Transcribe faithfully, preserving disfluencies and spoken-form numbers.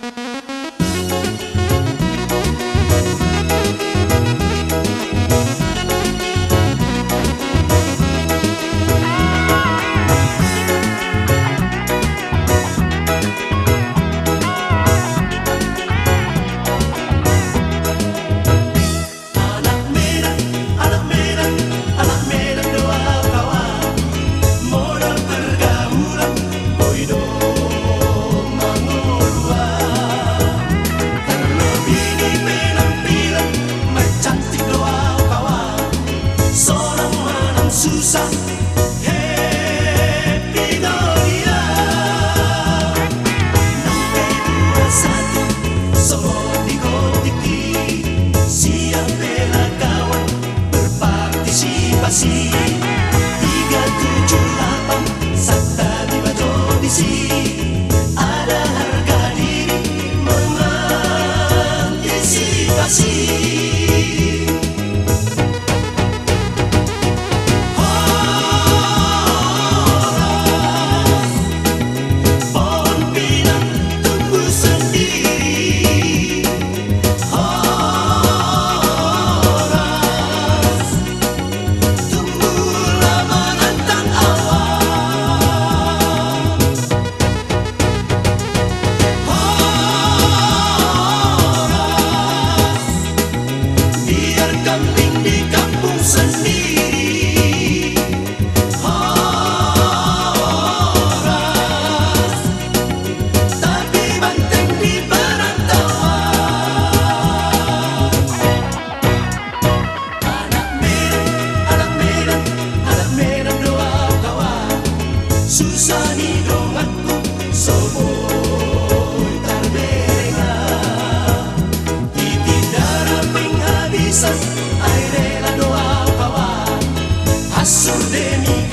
Anak Medan, anak Medan, anak Medan do au kawan. Modal pergaulan boi do mangolu au. Terlebih di penampilan, main cantik do au kawan. Sonang manang susah, happy do dia. Nang pe dua satu, songon di gotik i, siap bela kawan, berpartisipasi. Tiga tujuh lapan, santabi ma jo disi. Ada harga diri mengantisipasi. Horas, pohon pinang tumbuh sendiri. Horas, tumbuhlah menantang awan. Horas, biar kambing di kampung sendiri. Horas, tapi banteng di perantauan. Anak Medan, anak Medan, anak Medan do au kawan. Susah ni donganku so boi tarbereng. Titik darah penghabisan, ai rela do au kawan. Hansur demi